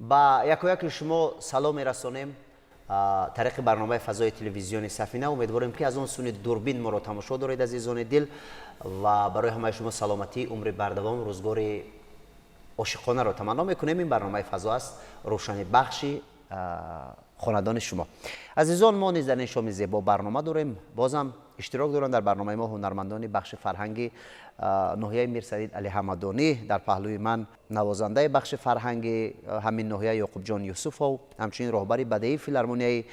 Ба якояки шумо салом мерасонем тариқи барномаи фазои телевизиони Сафина. Умедворем, ки аз он сӯи дурбин моро тамошо доред, азизони дил, ва барои ҳамаи шумо саломатӣ, умри бардавом, рӯзгори ошиқонаро таманно мекунем. Ин барномаи фазо аст, рӯшанибахши хонадони шумо. Азизон, мо низ дар ин шоми зебо барнома дорем. Бозам иштирок доранд дар барномаи мо ҳунармандони бахши фарҳанги ноҳияи Мирсаид Али Ҳамадонӣ. Дар паҳлӯи ман навозандаи бахши фарҳанги ҳамин ноҳия Ёқубҷон Юсуфов, ҳамчунин роҳбари бадеии филармонияи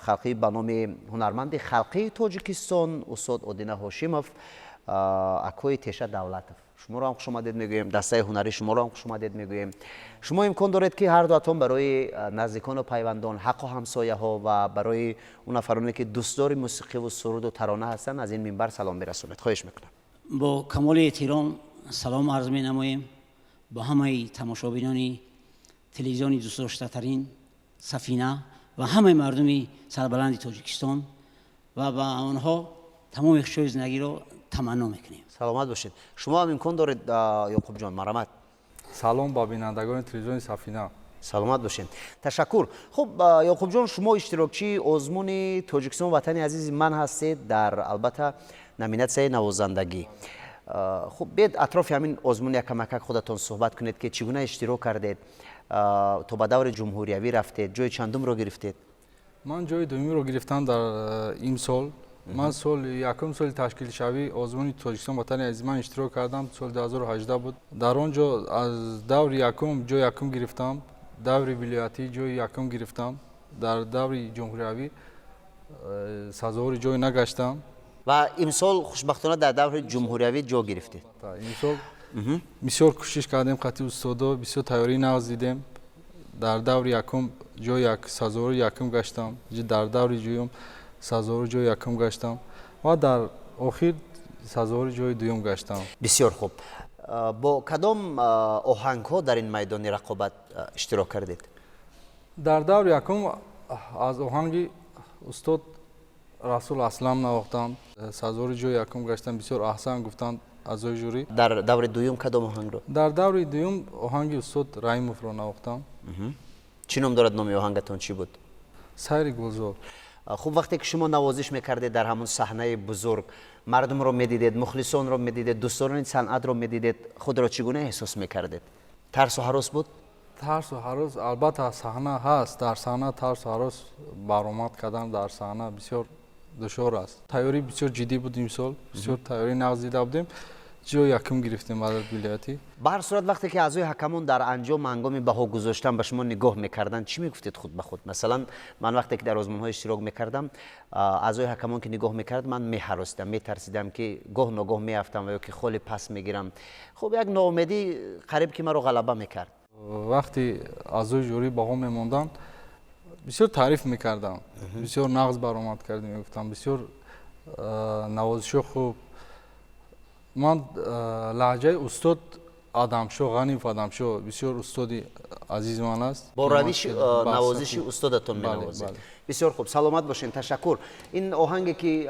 халқӣ ба номи ҳунарманди халқии Тоҷикистон устод Одина Ҳошимов, акои Теша Давлатов. Шуморо ҳам хушомадед мегӯем, дастаи ҳунарии шуморо ҳам хушомадед мегӯем. Шумо имкон доред, ки ҳар дуатон барои наздикону пайвандон, ҳаққу ҳамсояҳо ва барои он нафароне, ки дӯстдори мусиқиву суруду тарона ҳастанд, аз ин минбар салом бирасонед. Хоҳиш мекунам. Бо камоли эҳтиром салом арз менамоем ба ҳамаи тамошобинони телевизиони дӯстдоштатарин Сафина ва ҳамаи мардуми сарбаланди Тоҷикистон ва ба онҳо тамоми хушҳои зиндагиро таманно мекунем. Саломат бошед. Шумо ҳам имкон доред, Ёқубҷон, марҳамат. Салом ба бинандагони телевизиони Сафина. Саломат бошед, ташаккур. Хуб, Ёқубҷон, шумо иштирокчии озмуни Тоҷикистон ватани азизи ман ҳастед, дар албатта номинатсияи навозандагӣ. Хуб, биед, атрофи ҳамин озмун якамакак худатон суҳбат кунед, ки чӣ гуна иштирок кардед, то ба даври ҷумҳуриявӣ рафтед, ҷои чандумро гирифтед? Ман ҷои дуюмиро гирифтам дар имсол. Ман соли якум, соли ташкилшавии озмуни Тоҷикистон ватани азизи ман иштирок кардам, соли 2018 буд. Дар он ҷо аз даври якум ҷои якум гирифтам, даври вилоятӣ ҷои якум гирифтам, дар даври ҷумҳуриявӣ сазовори ҷой нагаштам. Ва имсол хушбахтона дар даври ҷумҳуриявӣ ҷо гирифтед. Имсол бисёр кӯшиш кардем, қати устодо бисёр тайёрӣ нағз дидем. Дар даври якум ҷои сазовори якум гаштам, дар даври дуюм сазовори ҷои якум гаштам ва дар охир сазовори ҷои дуюм гаштам. Бисёр хуб. Бо кадом оҳангҳо дар ин майдони рақобат иштирок кардед? Дар даври якум аз оҳанги устод Расул Аслам навохтам, сазовори ҷои якум гаштам, бисёр аҳсан гуфтанд аъзои жюри. Дар даври дуюм кадом оҳангро? Дар даври дуюм оҳанги устод Раимовро навохтам. Чӣ ном дорад, номи оҳангатон чӣ буд? Сайри гулзор. Хуб, вақте ки шумо навозиш мекардед дар ҳамон саҳнаи бузург, мардумро медидед, мухлисонро медидед, дӯстдорони санъатро медидед, худро чӣ гуна эҳсос мекардед? Тарсу ҳарос буд? Тарсу ҳарос албатта саҳна ҳаст. Дар саҳна тарсу ҳарос, баромад кардан дар саҳна бисёр душвор аст. Тайёрӣ бисёр ҷиддӣ буд имсол, бисёр тайёрӣ нағз дида будем, ҷои якум гирифтем аз вилоятӣ. Ба ҳар сурат, вақте ки аъзои ҳакамон дар анҷом ҳангоми баҳо гузоштан ба шумо нигоҳ мекарданд, чӣ мегуфтед худ ба худ? Масалан, ман вақте ки дар озмунҳо иштирок мекардам, аъзои ҳакамон ки нигоҳ мекард, ман меҳаросидам, метарсидам, ки гоҳ ногоҳ меафтам ва ё ки холи пас мегирам. Хуб, як ноумедӣ қариб ки маро ғалаба мекард. Вақте аъзои жюри баҳо мемонданд, бисёр таъриф мекардам, бисёр нағз баромад кардем мегуфтам, бисёр навозишҳо хуб. Ман лаҳҷаи устод Адамшо, Ғаниев Адамшо, бисёр устоди азизи ман аст. Бо равиши навозиши устодатон менавозед. Бисёр хуб, саломат бошед, ташаккур. Ин оҳанге ки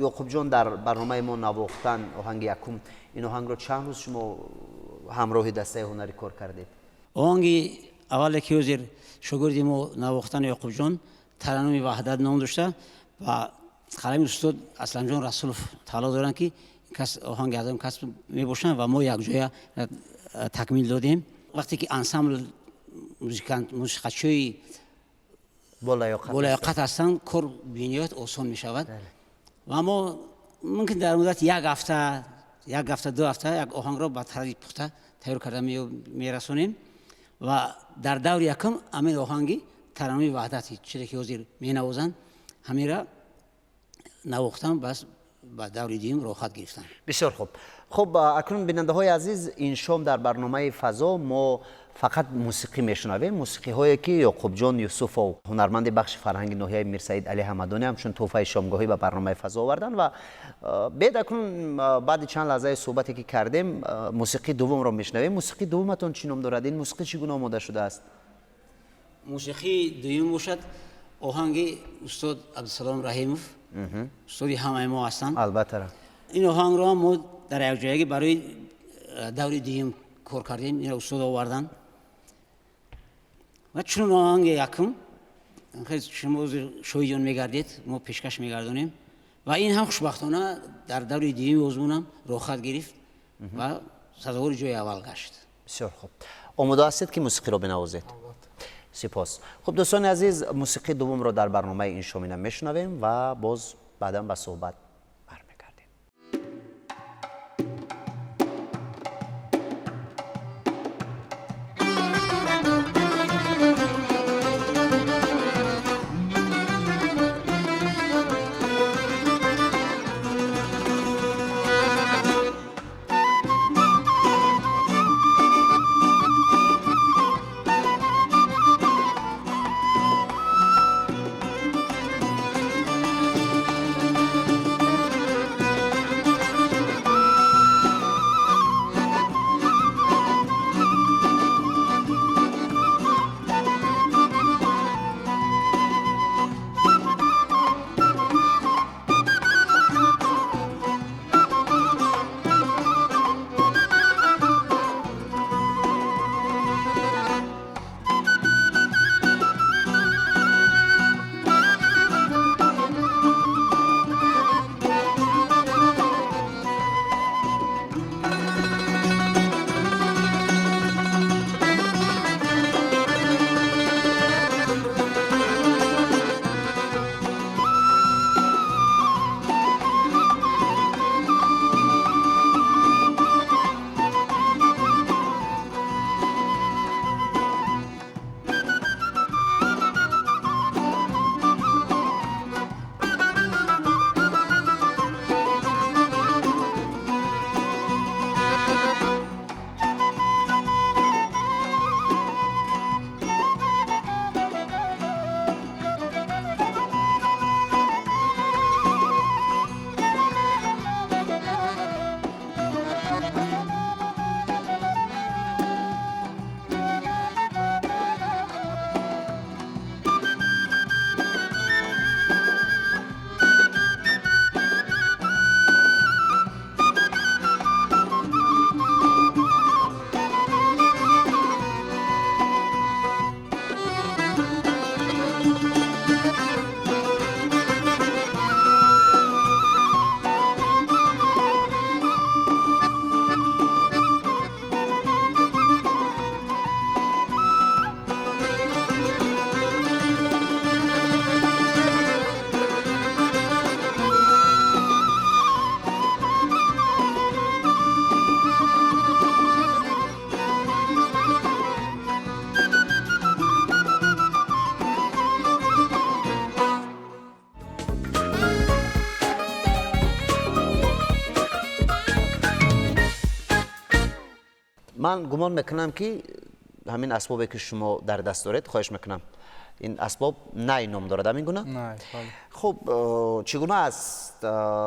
Ёқубҷон дар барномаи мо навохтан, оҳанги якум, ин оҳангро чанд рӯз шумо ҳамроҳи дастаи ҳунарӣ кор кардед? Оҳанги аввале, ки ҳозир шогирди мо навохтани Ёқубҷон, Тараннуми ваҳдат ном дошта ва қалами устод Асламҷон Расулов тааллуқ доранд, ки кас оҳанги аз он кас мебошанд ва мо якҷоя такмил додем. Вақте ки ансамбл музикант, мусиқачиҳои болаёқат ҳастанд, кор бениҳоят осон мешавад ва мо мумкин дар муддати як ҳафта, 1 ҳафта, 2 ҳафта як оҳангро ба тарзи пухта тайёр карда мерасонем. Ва дар даври якум ҳамин оҳанги Тараннуми ваҳдати, чизе ки ҳозир менавозанд, ҳаминра навохтам, бас ба даври дуюм роҳхат гирифтам. Бисёр хуб. Хуб, акнун, бинандаҳои азиз, ин шом дар барномаи фазо мо фақат мусиқӣ мешунавем, мусиқиҳое ки Ёқубҷон Юсуфов, ҳунарманди бахши фарҳанги ноҳияи Мирсаид Али Ҳамадонӣ, ҳамчун тӯҳфаи шомгоҳӣ ба барномаи фазо оварданд. Ва бед, акнун баъди чанд лаҳзаи суҳбате ки кардем, мусиқии дуввумро мешунавем. Мусиқии дуввуматон чӣ ном дорад? Ин мусиқӣ чӣ гуна омода шудааст? Мусиқии дуюм бошад, оҳанги устод Абдусалом Раҳимов, устоди ҳамаи мо ҳастанд. Албатта. Ин оҳангро мо дар якҷоягӣ барои даври дуюм кор кардем. Инро устод оварданд. Ва чунон оҳанги якум шумо шоҳидон мегардед, мо пешкаш мегардонем ва ин ҳам хушбахтона дар даври дуюми озмунам роҳхат гирифт ва сазовори ҷои аввал гашт. Бисёр хуб. Омода ҳастед, ки мусиқиро бинавозед? Сипос. Хуб, дӯстони азиз, мусиқии дуввумро дар барномаи ин шомина мешунавем ва боз баъдан ба суҳбат бармегардем. Ман гумон мекунам, ки ҳамин асбобе, ки шумо дар даст доред, хоҳиш мекунам, ин асбоб най ном дорад, ҳамин гуна? Най, бале. Хуб, чӣ гуна аст,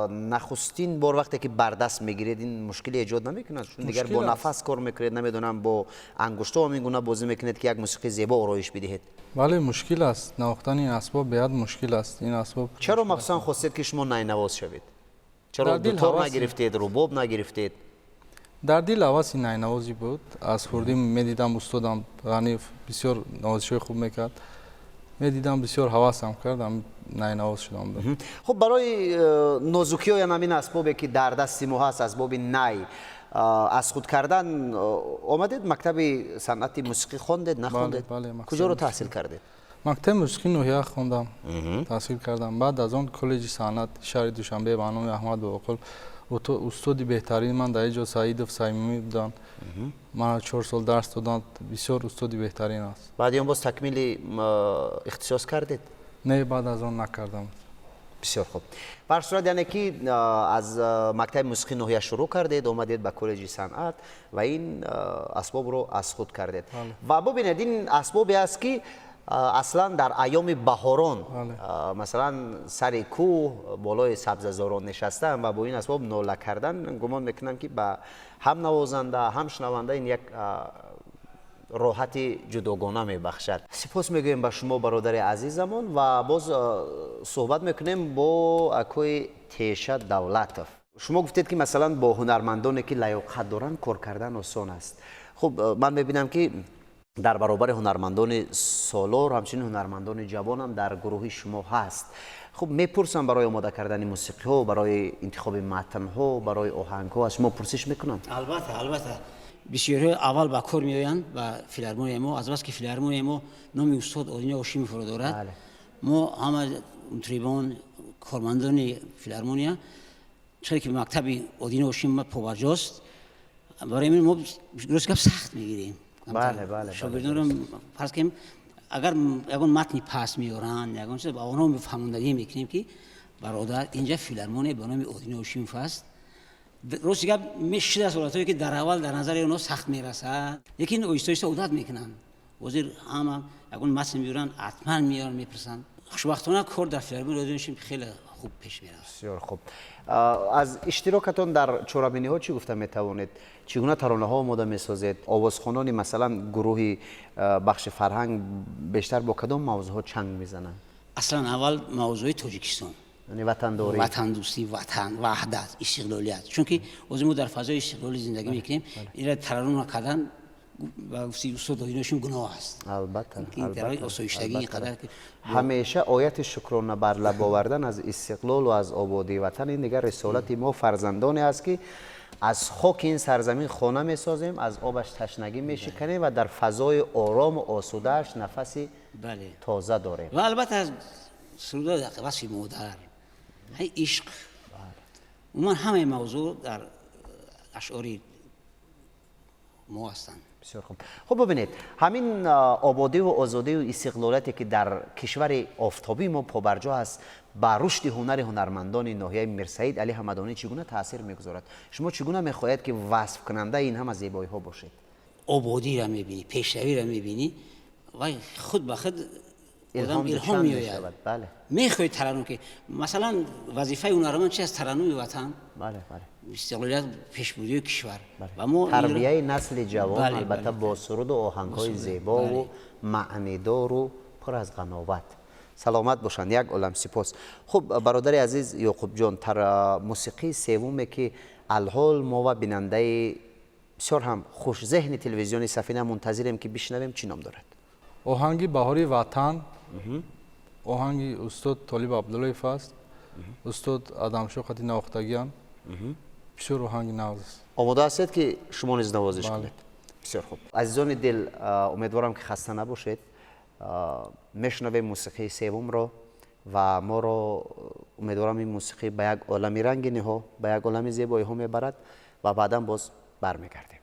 нахустин бор вақте ки бар даст мегиред, ин мушкиле эҷод намекунад? Чун дигар бо Мушкил аст. нафас кор мекунед, намедонам, бо ангуштҳо ҳамин гуна бозӣ мекунед, ки як мусиқии зебо ороиш бидиҳед. Бале, мушкил аст. Навохтани ин асбоб беҳад мушкил аст. Ин асбоб Чаро махсусан хостед, ки шумо найнавоз шавед? Чаро Дар дил дутор ҳаваси- нагирифтед, рубоб нагирифтед? Дар дил ҳаваси найнавозӣ буд. Аз хурдӣ медидам, устодам Ғаниев бисёр навозишҳои хуб мекард. Медидам, бисёр ҳавасам кард, ҳам найнавоз шудам. Хуб, барои нозукиҳои ҳамин асбобе, ки дар дасти мо ҳаст, асбоби най, аз худ кардан, омадед мактаби санъати мусиқӣ хондед, нахондед? Бале, мактаби Куҷоро мусиқӣ. таҳсил кардед? Мактаби мусиқии ноҳия хондам, таҳсил кардам. Баъд аз он коллеҷи санъат шаҳри Душанбе ба номи Аҳмад Бобоқул. Устоди беҳтарини ман дар ин ҷо Саидов Саймумӣ буданд. Мана 4 сол дарс доданд. Бисёр устоди беҳтарин аст. Баъди он боз такмили ихтисос кардед? Не, баъд аз он накардам. Бисёр хуб. Ба ҳар сурат, яъне ки аз мактаби мусиқии ноҳия шурӯъ кардед, омадед ба коллеҷи санъат ва ин асбобро аз худ кардед. Ва бубинед, ин асбобе аст, ки аслан дар айёми баҳорон, масалан, сари кӯҳ, болои сабзазорон нишастан ва бо ин асбоб нола кардан, гумон мекунам, ки ба ҳам навозанда, ҳам шунаванда ин як роҳати ҷудогона мебахшад. Сипос мегӯем ба шумо, бародари азизамон, ва боз суҳбат мекунем бо акои Теша Давлатов. Шумо гуфтед, ки масалан бо ҳунармандоне, ки лаёқат доранд, кор кардан осон аст. Хуб, ман мебинам, ки Дар баробари ҳунармандони солор ҳамчунин ҳунармандони ҷавонам дар гурӯҳи шумо ҳаст. Хуб, мепурсам барои омода кардани мусиқиҳо, барои интихоби матнҳо, барои оҳангҳо аз шумо пурсиш мекунанд? Албатта, албатта. Бисёриҳо аввал ба кор меоянд ба филармонияи мо, аз бас ки филармонияи мо номи устод Одина Ҳошимовро дорад, мо ҳама мутрибон, кормандони филармония, чаро ки мактаби Одина Ҳошимов побарҷост, барои ин мо рост гап сахт мегирем. Шогирдонро фарз кунем, агар ягон матни паст меоранд, ягон чиз, ба онҳо фаҳмондагӣ мекунем, ки бародар, инҷа филармония ба номи Одина Ҳошимов аст. Рости гап, мешудааст ҳолатҳое ки дар аввал дар назари онҳо сахт мерасад, лекин оҳиста оҳиста одат мекунанд. Ҳозир ҳама ягон матн меоранд, ҳатман меоранд, мепурсанд. Хушбахтона кор дар филармонияи Одина Ҳошимов хеле хуб пеш меравад. Бисёр хуб. Аз иштирокатон дар чорабиниҳо чӣ гуфта метавонед? Чӣ гуна таронаҳо омода месозед? Овозхонони масалан гурӯҳи бахши фарҳанг бештар бо кадом мавзӯъҳо чанг мезананд? Аслан аввал мавзӯи Тоҷикистон, яъне ватандорӣ, ватандӯстӣ, ватан, ваҳдат, истиқлолият. Чунки ҳозир мо дар фазои истиқлолӣ зиндагӣ мекунем, инро тараннум кардан ба гуфти устод Одина Ҳошимов гуноҳ аст. Албатта, барои осоиштагӣ инқадар ҳамеша ояти шукрона бар лаб овардан аз истиқлолу аз ободии ватан, ин дигар рисолати мо фарзандоне аст, ки аз хоки ин сарзамин хона месозем, аз обаш ташнагӣ мешиканем ва дар фазои орому осудааш нафаси тоза дорем. Ва албатта аз сурудҳо васфи модар, ишқ, умуман ҳамаи мавзӯъ дар ашъори мо ҳастанд. Бисёр хуб. Хуб, бибинед, ҳамин ободиву озодиву истиқлолияте ки дар кишвари офтобии мо побарҷо аст, ба рушди ҳунари ҳунармандони ноҳияи Мирсаид Али Ҳамадонӣ чӣ гуна таъсир мегузорад? Шумо чӣ гуна мехоҳед, ки васфкунандаи ин ҳама зебоиҳо бошед? Ободиро мебинӣ, пешравиро мебинӣ ва худ ба худ одам илҳом меояд. Мехоҳӣ тараннум, ки масалан вазифаи ҳунарманд чи аст? Тараннуми ватан, истиқлолият, пешбурдии кишвар. Ва мо тарбияи насли ҷавон, албатта, бо суруду оҳангҳои зебову маънидору пур аз ғановат. Саломат бошанд, як олам сипос. Хуб, бародари азиз Ёқубҷон, мусиқии севуме ки алҳол мо ва бинандаи бисёр ҳам хушзеҳни телевизиони Сафина мунтазирем, ки бишнавем, чӣ ном дорад? Оҳанги баҳори ватан, оҳанги устод Толиб Абдуллоев аст. Устод Адамшо қати навохтагиам. Бисёр оҳанги нағз аст. Омода ҳастед, ки шумо низ навозиш кунед? Бисёр хуб. Азизони дил, умедворам, ки хаста набошед. Мешунавем мусиқии севумро ва моро, умедворам, ин мусиқӣ ба як олами рангиниҳо, ба як олами зебоиҳо мебарад ва баъдан боз бармегардем.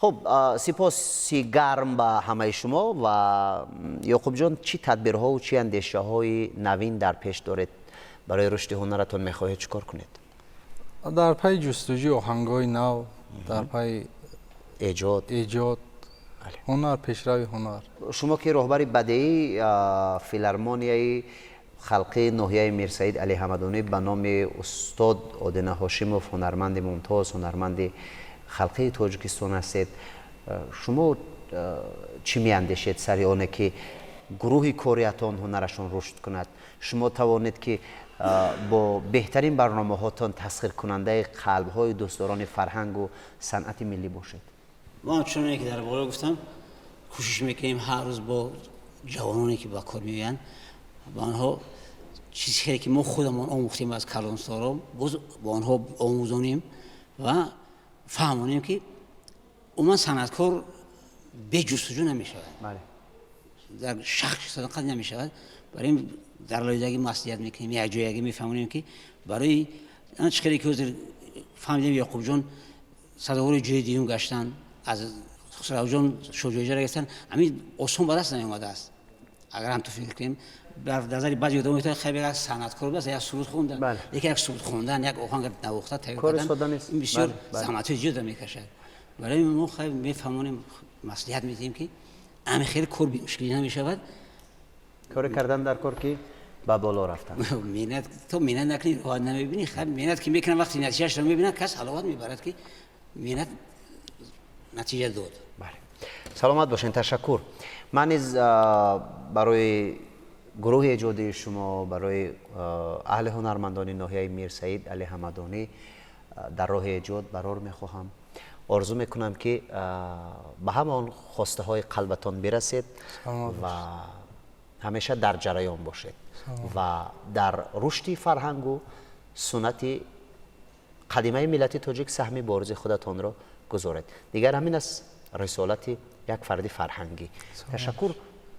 Хуб, сипоси гарм ба ҳамаи шумо. Ва Ёқубҷон, чӣ тадбирҳову чӣ андешаҳои навин дар пеш доред барои рушди ҳунаратон? Мехоҳед чӣ кор кунед? Дар пайи ҷустуҷӯи оҳангҳои нав, дар пайи эҷод, эҷод, ҳунар, пешрави ҳунар. Шумо ки роҳбари бадеӣ филармонияи халқии ноҳияи Мирсаид Али Ҳамадонӣ ба номи устод Одина Ҳошимов, ҳунарманди мумтоз, ҳунарманди халқии Тоҷикистон ҳастед, шумо чӣ меандешед сари оне ки гурӯҳи кориятон ҳунарашон рушд кунад, шумо тавонед ки бо беҳтарин барномаҳотон тасхиркунандаи қалбҳои дӯстдорони фарҳангу санъати миллӣ бошед? Мо, чуноне ки дар боло гуфтам, кӯшиш мекунем ҳар рӯз бо ҷавононе ки ба кор меоянд, ба онҳо чизе ки мо худамон омӯхтем аз калонсолон, боз ба онҳо омӯзонем ва фаҳмонем, ки умуман санъаткор бе ҷустуҷӯ намешавад, дар шахси садоқат намешавад. Барои ин дар алоҳидагӣ маслиҳат мекунем, якҷоягӣ мефаҳмонем, ки барои чӣ хеле ки ҳозир фаҳмидем, Ёқубҷон сазовори ҷои дуюм гаштан, аз Хусравҷон шоҳҷоизаро гирифтан, ҳамин осон ба даст наомадааст. Агар ҳам ту фикр кунем, дар назари баъзе одамон метавонад хеле як санъаткор будааст, як суруд хондан, лекин як суруд хондан, як оҳанг навохта тайёр кардан, ин бисёр заҳматҳои зиёдро мекашад. Барои мо хеле мефаҳмонем, маслиҳат медиҳем, ки ҳамин хеле кор бемушкилӣ намешавад. Коре кардан дар кор ки ба боло рафтан. Меҳнат, то меҳнат накунӣ, роҳат намебинӣ. Меҳнат ки мекунам, вақти натиҷаашро мебинад, кас ҳаловат мебарад, ки меҳнат натиҷа дод. Бале, саломат бошед, ташаккур. Ман низ барои гурӯҳи эҷодии шумо, барои аҳли ҳунармандони ноҳияи Мирсаид Али Ҳамадонӣ дар роҳи эҷод барор мехоҳам. Орзу мекунам, ки ба ҳама он хостаҳои қалбатон бирасед ва ҳамеша дар ҷараён бошед ва дар рушди фарҳангу суннати қадимаи миллати тоҷик саҳми боризи худатонро гузоред. Дигар ҳамин аст рисолати як фарди фарҳангӣ. Ташаккур.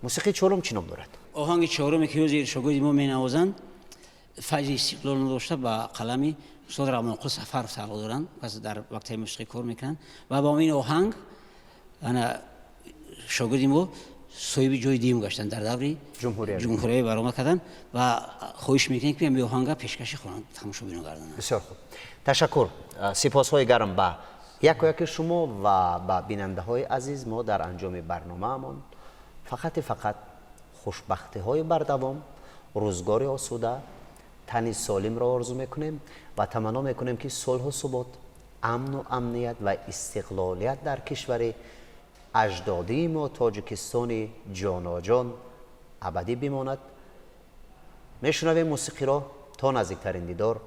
Мусиқии чорум чӣ ном дорад? Оҳанги чоруме ки ҳозир шогирди мо менавозанд, «Файзи истиқлол» ном дошта, ба қалами устод Рамонқул Сафаров тааллуқ доранд, пас дар мактаби мусиқӣ кор мекунанд. Ва бо ин оҳанг ана шогирди мо соҳиби ҷои дуюм гаштанд, дар даври ҷумҳуриявӣ баромад карданд ва хоҳиш мекунем, ки ҳамин оҳанга пешкаши хонанд, тамошобино гардонанд. Бисёр хуб, ташаккур. Сипосҳои гарм ба яку яки шумо ва ба бинандаҳои азиз. Мо дар анҷоми барномаамон фақати фақат хушбахтиҳои бардавом, рӯзгори осуда, тани солимро орзу мекунем ва таманно мекунем, ки сулҳу субот, амну амният ва истиқлолият дар кишвари аҷдодии мо, Тоҷикистони ҷоноҷон, абадӣ бимонад. Мешунавем мусиқиро. То наздиктарин дидор.